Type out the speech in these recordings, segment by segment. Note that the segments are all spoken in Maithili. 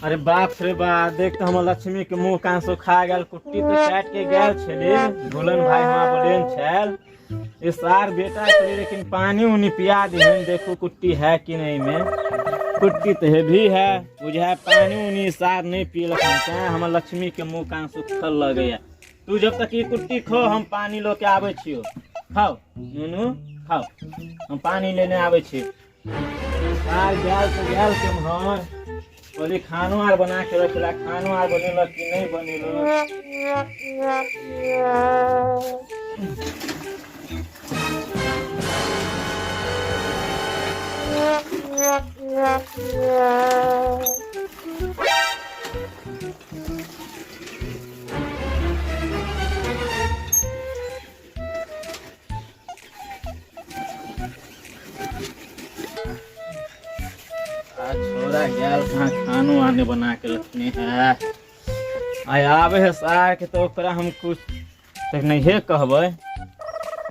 अरे बाप रे बा, देख तो हमर लक्ष्मी के मुंह कान सुखा गेल। कुट्टी तो काट के गेल छली झूलन भाई हमरा बोलेन छल ये सार बेटा छली, लेकिन पानी उनी पिया दिहन। देखो कुट्टी है कि नहीं में, कुट्टी तो है भी है बुझा पानी उनी सार नहीं पियलक हन, तें हमर लक्ष्मी के मुंह कान सुखल लगैया। तू जब तक ई कुट्टी खो, हम पानी लो के आबै छियो। खाओ नुनू खाओ, हम पानी लेने आबै छी। आर गेल तऽ गेल केम्हर, कहली खानो आर बना के रखला, खानो आर बनेलक कि नहि बनेलक। आ छोरा गेल कहाँ, खानो आने बना के रखने है। आय आबे है सार के तो ओकरा हम कुछ तक नहीं कहबै।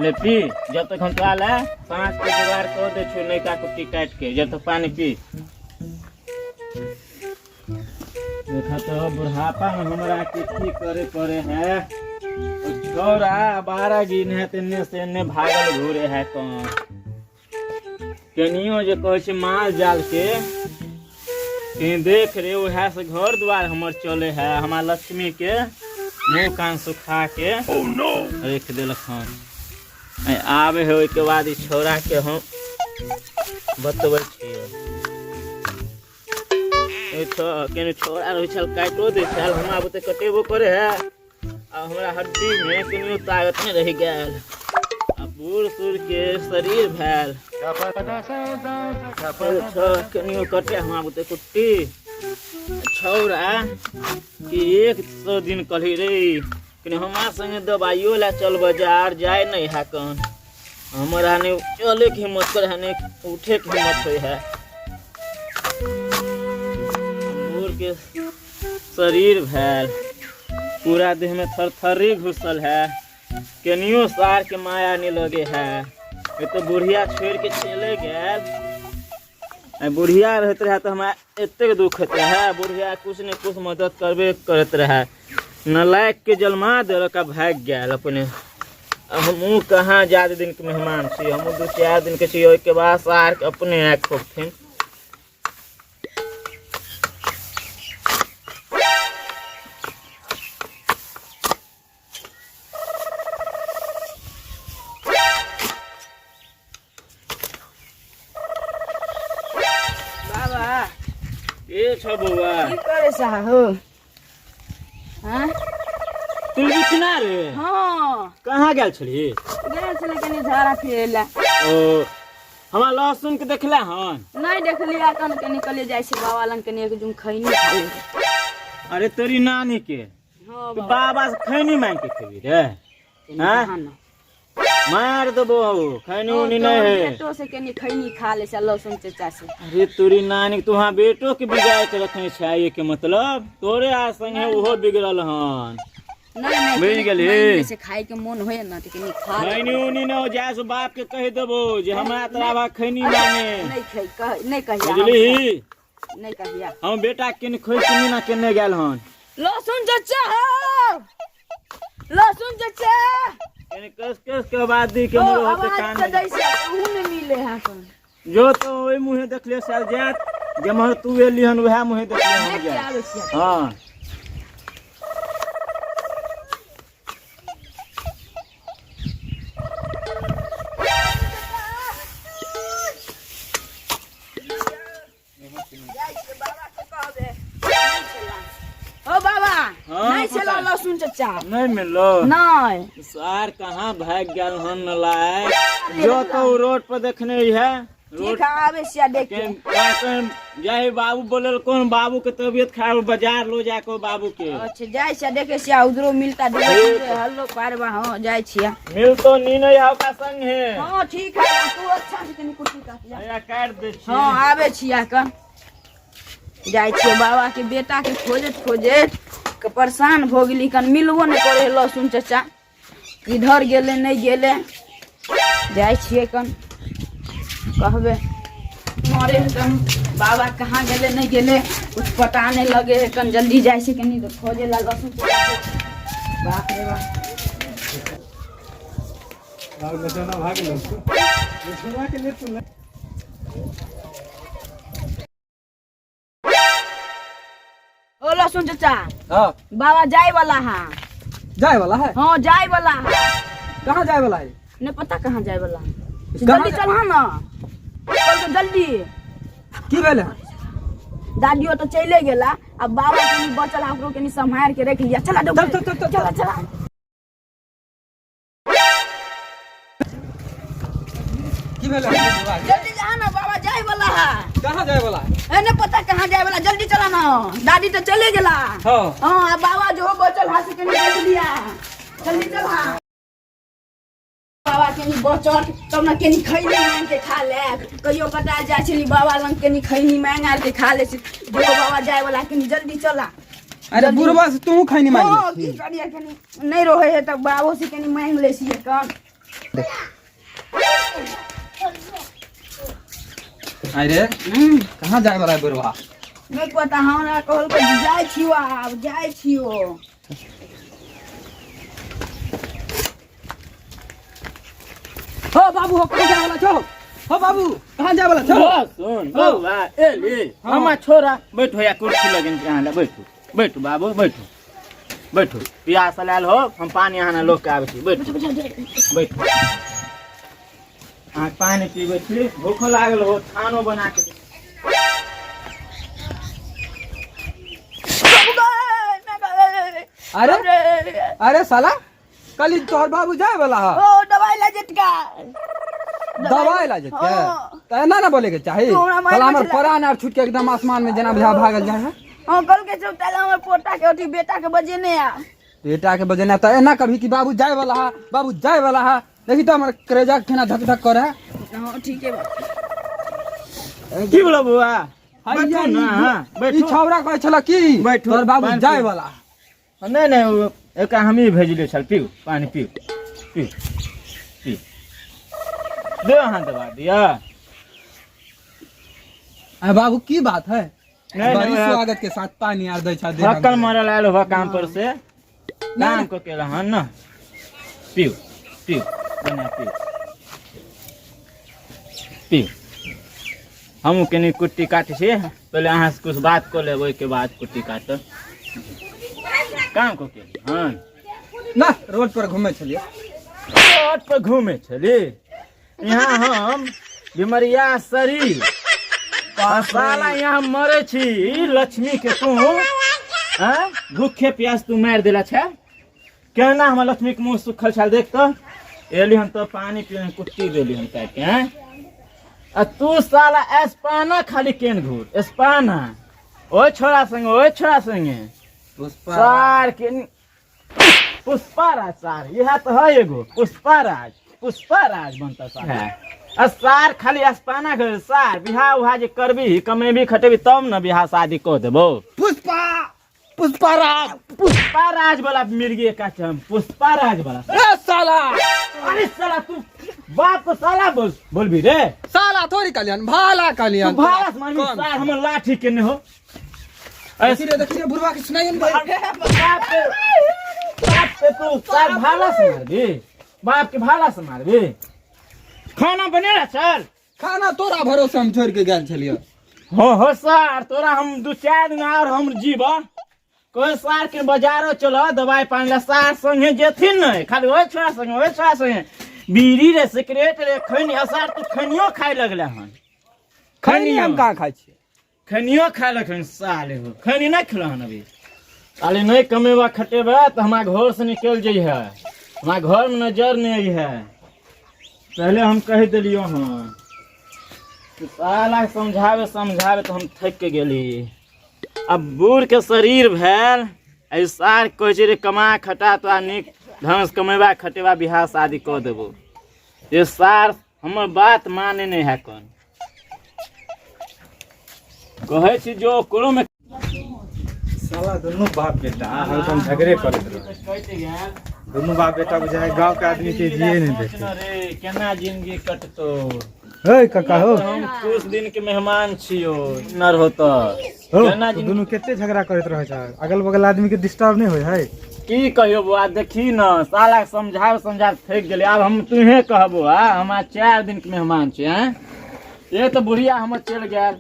ले पी, जब तक हम तोरा ले साँझ के जुगाड़ कर दै छियौ नैका कुट्टी काटि के, जब तक पानी पी। देखा तो बुढ़ापा में हमरा के की करे पड़े है। ओ छोरा 12 गिन है तेने से एने भागल घूरे है। कौन केनियो जे कहै छै माल जाल के कहीं देख रे, उएह से घर द्वार हमर चले है। हमार लक्ष्मी के मुंह कान सुखा के रख देलक हन। आबे है ओहिके बाद ई छौड़ा के हम बतबै छियै। केने छौड़ा रहै छल काटियो दै छल, हमरा बुते कटेबो करे है। आ हमरा हड्डी में कनियो ताकत नहि रहि गेल, आ बूढ़ सूढ़ के शरीर भेल। कनियो कटे हमरा बुते कुट्टी। छौड़ा कि 100 दिन कहली रे कनि हमरा संगे दबाइयो ला चल बाजार, जाय नहीं है कन। हमरा ने चले के हिम्मत करे है, ने उठे के हिम्मत होय है। बूढ़ के शरीर भेल, पूरा देह में थरथरी घुसल है, केनियो सार के माया नहीं लगे है। ये तो बुढ़िया छोड़ के चले गेल। बुढ़िया रहते रहे तो हमरा एतेक दुख होते रहे, बुढ़िया कुछ ने कुछ मदद करबे करत रहे। नलायक के जलमा देलक आ भागि गेल अपने। अब हमहूँ कहाँ ज्यादा दिन के मेहमान छी, हमहूँ 2-4 दिन के छी, ओहिके बाद सार के अपने आँखि खोपथिन। बाबा के छ बौआ? की करे सा हो? हाँ? तुलसी किना रे? हाँ। कहाँ गेल छली? गेल छलै कनी झाड़ा फिरे ला। ओ हमरा लहसुन के देखला हन? नहीं देखली, अखन कनी कहलिए जाइ छै बाबा लग कनी एक जुम खैनी खा लेबै। अरे तोरी नानी के हाँ। तू बाबा से खैनी मांग के खेबी रे? हाँ? हाँ ना। मार देबो, खैनी उनी नहीं है। बेटो से कनी खैनी खा ले से लहसुन चचा से। अरे तोरी नानी तू हाँ बेटो के बिगाड़ के रखने छै, के मतलब तोरे आ संगे ओहो बिगड़ल हन। नहीं नहीं, बुझि कनी गेलही? मानि ले से खाय के मोन होय ना त कनी खा ले। खैनी उनी न हो जाए से बाप के कह देबो जे हमरा तोरा बा खैनी मांगे। नहीं खाई कह नहीं कहिया। बुझलिही? नहीं कहिया। हम बेटा किन खोज के ना केने गेल हन। लहसुन चचा हो, लहसुन चचा। कनी कस कस के आवाज दी के ओ, मोर होते आवाज कान तऽ में। दै छै, अहूँ नहि मिले है कन। जो तो ओहि मुँहे देखले साल जात जेम्हर तू एली हन वएह मुँहे देखले हम देख के जात। आबै छियै। हाँ। जाइ छियै बाबा के कहबै। नहि छला। ओ बाबा, हाँ, नहि छला पुता। लहसुन चचा। नहीं मिललो? नहीं। सार कहाँ भाग गेल हन नलायक। जो तो उ रोड पर देखने ही है। रोड ठीक है, आबै छियै देख के। जाहि बाबू बोलल कोन बाबू के तबियत खराब, बाजार लो जाके बाबू के। अच्छा जाइ छियै देखे छियै, उधरो मिलता ठीक। हल्लो पारबा। हाँ जाइ छियै। मिल तो नी नहीं है ओकरा संग है। हाँ ठीक है, तू अच्छा से कनी कुट्टी काट जा। हैया काट दे छी। हाँ आबै छियै कन। जाइ छियै बाबा के बेटा के खोजैत खोजैत के परेशान भऽ गेली कन, मिलबो नहि करै है लहसुन चचा। किधर गेलै नहि गेलै, जाइ छियै कन कहबै। मरे एकदम बाबा कहाँ गेले नहीं गेले कुछ पता नहीं लगे है कन जल्दी जाइ छै कनी तऽ खोजे ला लहसुन चाचा के। बाप रे बाप। ओ लहसुन चाचा। हाँ। बाबा जाय वाला है। जाए वाला है? हाँ, जाय वाला है। कहाँ जाए वाला है? नहीं पता कहाँ जाय वाला है। कहाँ? जल्दी चल ना, चल तो जल्दी। की भेल है? दादियो तो चले गेला, अब बाबा कनी बचल है, ओकरो कनी सम्हार के रख लिया। चला। चल, चल, चल, चल। चला चला। की भेल है बुढ़वा के? जल्दी जा ना, बाबा जाय वाला है। कहाँ जाए वाला है? ए, नहीं पता कहाँ जाय वाला, जल्दी चला ना, दादी तो चले गेला। हाँ। हाँ, अब बाबा जो बचल है से कनी देख लिया, जल्दी चला। बाबा कनी बचल तब ना कनी खैनी मांग के खा ले। कहियो कटा जाइ छली बाबा लंग, कनी खैनी मांग आर के खा ले छी। जो बाबा जाय वाला, कनी जल्दी चला। अरे बुढ़वा से तू खैनी मांग हाँ, ले की करिए, कनी नहीं रहे है तब बाबो से कनी मांग ले छियै कन। अरे कहाँ जाए वाला है बुढ़वा? नहीं पता, हमरा कहल के जाइ छियो, आब जाइ छियो। हो बाबू, हो, कहाँ जाए वाला छो? हो बाबू, कहाँ जाए वाला छो? सुन बौआ, एली हमार छोरा, बैठो या कुर्सी लगन छै अहाँ लग, बैठू बैठू बाबू, बैठू बैठू। प्यास लायल हो, हम पानी अहाँ लोग के आबै छी। बैठू बैठू, अहाँ पानी पीबै छी, भूखो लागल हो, खानो बना के। अरे अरे साला, कल तोहर बाबू जाए वाला है। ओ दवाई ला जेटका। दवाई ला जेतके? हाँ। त एना ना बोले के चाही। तू हमरा मारि कल हमर मछला। प्राण आर छूट के एकदम आसमान में जेना बुझा भागल जाए है। हाँ, कल के चौथा हमर पोता के अथी बेटा के बजेने आ। बेटा के बजेना त एना कभी कि बाबू जाए वाला है, बाबू जाए वाला है। देखी तो हमर करेजा के केना धक धक करे है। हाँ, ठीक है बा। की बोला बौआ? हैया, बैठू ना, हाँ, ई बैठू। छौरा कहै छला की बैठू, तोहर बाबू पानि जाए पीऊ। वाला है। नहीं नहीं, वो एक हमही भेजले छल। पीऊ पानी, पीऊ पीऊ पीऊ। दे अहाँ दबा दिया। अरे बाबू, की बात है? नहीं, बड़ी नहीं, स्वागत के साथ पानी आर दै छा। थकल मरल आयल हो काम पर से, काम को के हन ना। पीऊ पीऊ, बना पीऊ पीऊ। हमहूँ कनी कुट्टी काटै छी, पहिले अहाँ से कुछ बात कऽ लेब, ओहिके बाद कुट्टी काटब। काम को के हन? ना, रोड पर घूमे छलिए। रोड पर घूमे छली? यहाँ हम बीमरिया शरीर आ साला यहाँ हम मरे छी। ई लक्ष्मी के तू हैं भूखे प्यास तू मारि देला छै। केना हमर लक्ष्मी के मुंह सुखल छल देख तो। एली हम तो पानी पी कुट्टी देली हम काटि के, हैं? आ तू साला एस्पाना खाली केन घूर एस्पाना, ओइ छोरा संगे, ओइ छोरा संगे। पुष्पा सार के पुष्पा राज सार, यह तो है एगो पुष्पा राज, पुष्पा राज बनता सार है। आ सार खाली अस्पाना कर सार, बिहाह उहा जे करबी, कमेबी खटेबी तब न बिहाह शादी कऽ देबो। पुष्पा, पुष्पा राज। पुष्पा राज वाला मिर्गी एक हम पुष्पा राज वाला। ए साला। अरे साला, तू बाप को साला बोल बोलबी रे? साला थोड़ी कल्याण, भाला तू कल्याण। भाला से मारबी सार, हमर लाठी केने हो। अरे देखी रे, देखी रे, बुढ़वा के सुनाइए ने भाई। बाप के, बाप के तू सार भाला से मारबी? बाप के भाला से मारबी? खाना बनेला चल। खाना तोरा भरोसे हम छोड़ के गेल छलियो। हो हो सर, तोरा हम दू चार दिन और हम जीब कोई सार के बाजारो चलो दवाई पानी ला, सार संगे जेथिन नहीं, खाली ओहि छोरा संगे, ओहि छोरा संगे बीड़ी रे, सिगरेट रे, खैनी। असार तू खैनियो खाए लगले हन? खैनी हम कहाँ खाइ छियै? खैनियो खाए लगन साले हो। खैनी नहीं खेल हन अभी साले। नहीं कमेबा खटेबा तो हमारा घर से निकल जइहे, हमारा घर में नजर नहीं है, पहले हम कह दिलियो हन। तो साला समझावे समझावे तो हम थक के गेली। अब बूढ़ के शरीर भेल, ऐसा कहै छै रे कमा खटा तो नीक ढंग से कमेबा खटेबा, बियाह शादी कऽ देबो। ये सार हमर बात माने नहीं है। कौन कहै छी जो ओकरो में साला दुनू बाप बेटा हरदम झगड़े करैत रहे। दुनू बाप बेटा बुझाय गांव के आदमी के जिए नहीं देते। रे केना जिंदगी कटतो। हे काका हो। हम कुछ दिन के मेहमान छियो नर होत। हो केना तो दुनू कते झगड़ा करैत रहै छै, अगल बगल आदमी के डिस्टर्ब नहि होइ है? की कहियो बौआ, देखी न साला समझाव समझाव थकि गेलै। आब हम तुहे कहबो, आ हम 4 दिन के मेहमान छी। हैं ये तो बुढ़िया हमर चलि गेल।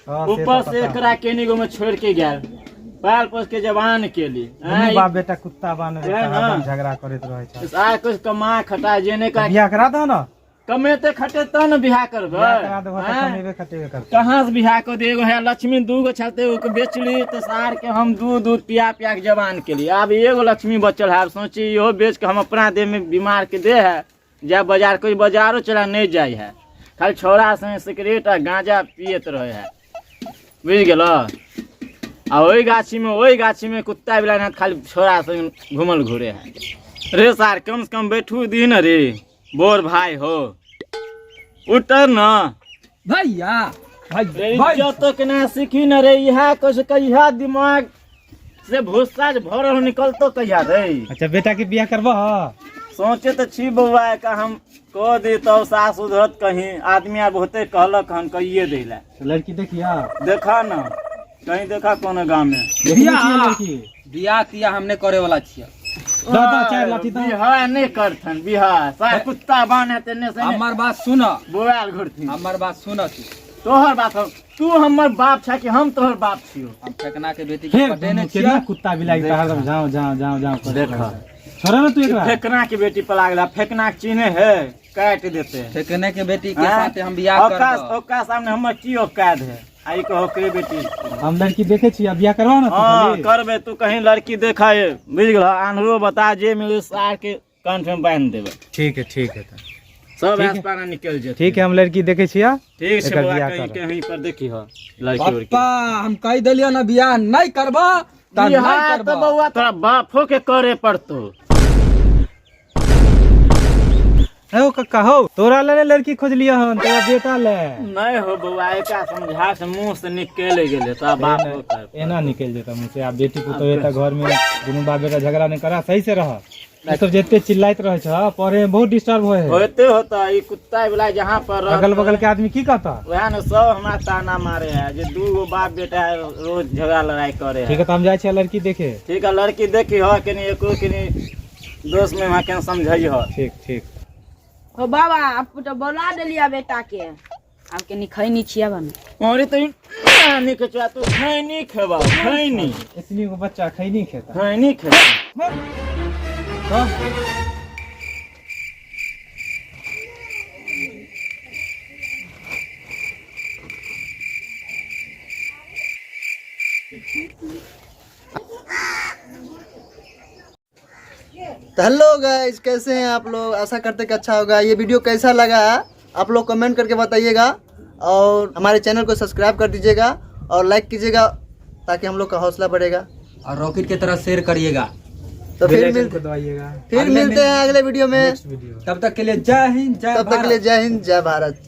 हाँ, से ऊपर तऽ से पता। एकरा केनी गो में छोड़ के गेल, पाल पोस के जवान केली। दुनू बाप बेटा कुत्ता बानर है ना? हरदम झगड़ा करैत रहै छै। आ कुछ कमा खटा जेने का बियाह करा दहो ना। कमेते खटे तब ने बियाह करबै। बियाह करा देबो तऽ हैं? कमेबे खटेबे करतै। कहाँ से बियाह कर दे? एगो है लक्ष्मी, दूगो छलते एगो के बेचली तो सार के हम दूध दूध पिया पिया के जवान के लिए। आब एगो लक्ष्मी बचल है, आब सोची इहो बेच के हम अपना देह में बीमार के देह है जाय बाजार, कोई बाजारो चला नहीं जाय है, खाली छौड़ा संगे सिगरेट आ गांजा पियत रहे है, बुझि गेल? आ ओहि गाछी में, ओहि गाछी में कुत्ता बिलाइ नाथ खाली छौड़ा संगे घूमल घूरे है। रे सार, कम से कम बैठू दी न रे, बोर भाई हो, उतर न। भैया भाई रे भाई इज्जत तो केना सीखी न रे, इहा कुछ कहिया दिमाग से भूसा जे भरल निकलतो कहिया रे? अच्छा, बेटा के बियाह करबह? सोचे तऽ छी बौआ, का हम कह दी तब सास उधरत कहीं आदमी आर बहुते कहलक हन कहिए दै लए। तो लड़की देखिया। देखा न कहीं, देखा कोनो गाँव में। देखने बियाह? छियै लड़की। बियाह तियाह हमने करे वाला छियै। दादा 4 लाठी दऽ। बिहार नहीं करथन बिहार, सार कुत्ता बान्हे तेने से हमर बात सुन। बोआल घुरथिन। हमर बात सुन तू। तोहर बात हम, तू हमर बाप छै कि हम तोहर बाप छियो? हम फेकना के बेटी के फेर पटेने दुनू केना छियै। कुत्ता बिलाइ के हरदम जाओ जाओ जाओ जाओ करैत देख। रहै छै। छोड़ो ने तू एकरा। फेकना के बेटी पर लागला, फेकना के चिन्हे है, काटि देते। फेकने के बेटी के हैं? साथे हम बियाह औकात करब। औकात सामने हमर की औकात है? आई कहो के बेटी। हम लड़की देखे छी, बियाह करवा ना तू। हाँ खाली। करबे, तू कहीं लड़की देखा है, बुझ गेल? आन्हरो बता, जे मिले सार के कंठ में बांध देबे। ठीक है, ठीक है तऽ। सब ठीक है। आस पाना निकल जेतै। ठीक है, हम लड़की देखे छियै। ठीक छै एकर बौआ, बियाह कहीं करब। कहीं पर देखी हो लड़की उड़की। पप्पा, हम कहि देलियै ना बियाह नहीं करबा तऽ नहीं बियाह तऽ करबा। बौआ तोरा बापो के करे पड़तो। हे कक्का हो, तोरा ले लड़की खोजलियै हन, तोरा बेटा ले। नहीं हो बौआ, एका समझा से मुंह से निकल गेलै तोरा बाप हो कर। एना निकलि जेतै मुँह से। आब बेटी पुतोह एतऽ घर में दुनू बाप बेटा झगड़ा नहि करा, सही से रह। ई सब जते चिल्लाइत रहै छ, पढ़े में बहुत डिस्टर्ब होय है। होते होता ई कुत्ता वाला जहाँ पर रहत, अगल बगल के आदमी की कहता? वएह ने सब हमरा ताना मारे है जे दू गो बाप बेटा है, रोज झगड़ा लड़ाई करे ठीक है। है, तऽ हम जाइ छियै लड़की देखे। ठीक है, लड़की देखी हो कनी, एको कनी दोस्त में वहाँ के समझाई हो। ठीक ठीक। हो बाबा, आप तो बोला देलिया बेटा के, आब कनी खैनी छिया बन। अरे तो नानी के चुआ तू खैनी खेबा खैनी। इतनी गो बच्चा खैनी खेता? खैनी खेबा। तो तो हेलो गाइस, कैसे हैं आप लोग? आशा करते हैं कि अच्छा होगा। ये वीडियो कैसा लगा आप लोग कमेंट करके बताइएगा और हमारे चैनल को सब्सक्राइब कर दीजिएगा और लाइक कीजिएगा ताकि हम लोग का हौसला बढ़ेगा। और रॉकेट के तरह शेयर करिएगा। तो बेल फिर आइकन मिल को दबाइएगा। फिर अगले मिलते हैं अगले वीडियो में। Next video. तब तक के लिए जय हिंद, जय तब तक के लिए भारत। जय हिंद, जय भारत।